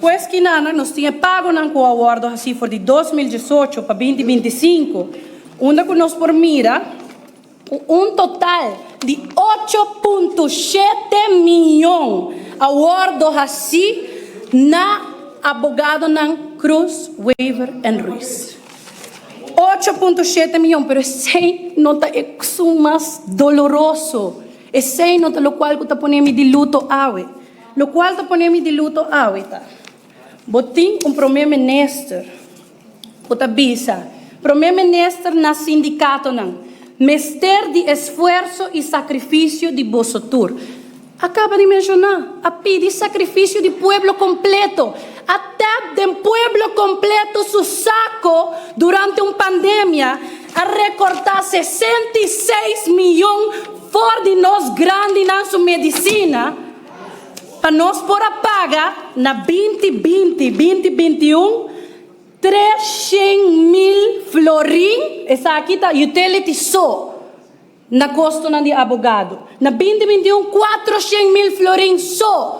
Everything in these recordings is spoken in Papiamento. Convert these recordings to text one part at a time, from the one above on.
Pues kinanan nos tin e pagonan ku a wòrdu hasí for di 2018 pa 2025, unda ku nos por mira ku un total di 8.7 mion a wòrdu hasí na abogadonan Cruz, Wever en Ruiz. 8.7 mion, pero esei no ta esun mas doloroso. Esei no ta lokual ku ta pone mi di luto awe. Lokual ta pone mi di luto awe ta, bo tin un prome minister ku ta bisa, prome minister na sindikatonan, mester di esfuerso i sakrifisio di boso tur. A kaba di menshoná, a pidi sakrifisio di pueblo kompleto. A tap den pueblo kompleto su sako durante un pandemia, a rekortá 66 mion for di nos grandinan su medisina, pa nos por a paga na 2020, 2021, 300 mil florin, esaki ta utility so, na kostonan di abogado. Na 2021, 400 mil florin so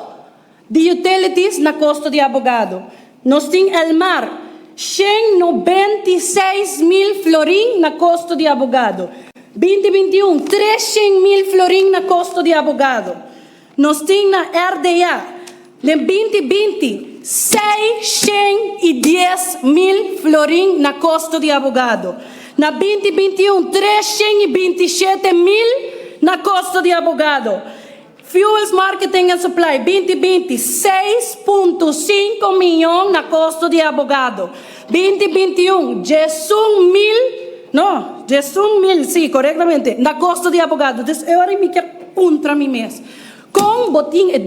di utilities na kosto di abogado. Nos tin Elmar, 196 mil florin na kosto di abogado. 2021, 300 mil florin na kosto di abogado. Nos tin na RDA, den 2020, 610 mil florin na kosto di abogado. Na 2021, 327 mil na kosto di abogado. Fuels Marketing and Supply, 2020, 6.5 mion na kosto di abogado. 2021, 11 mil, no, 11 mil, si, korektamente, na kosto di abogado. Dus awor mi ke puntra mi mes. Kon bo tin e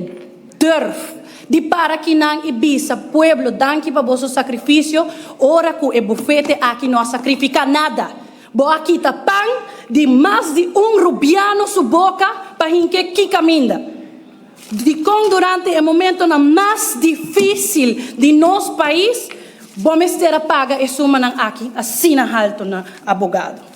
durf di para akinan i bisa pueblo, danki pa boso sakrifisio, ora ku e bufete aki no a sakrifiká nada. Bo a kita pan di mas di un rubiano su boka pa hink'é ki kaminda. Di kon durante e momentonan mas difísil di nos pais, bo mester a paga e sumanan aki asina haltu na abogado.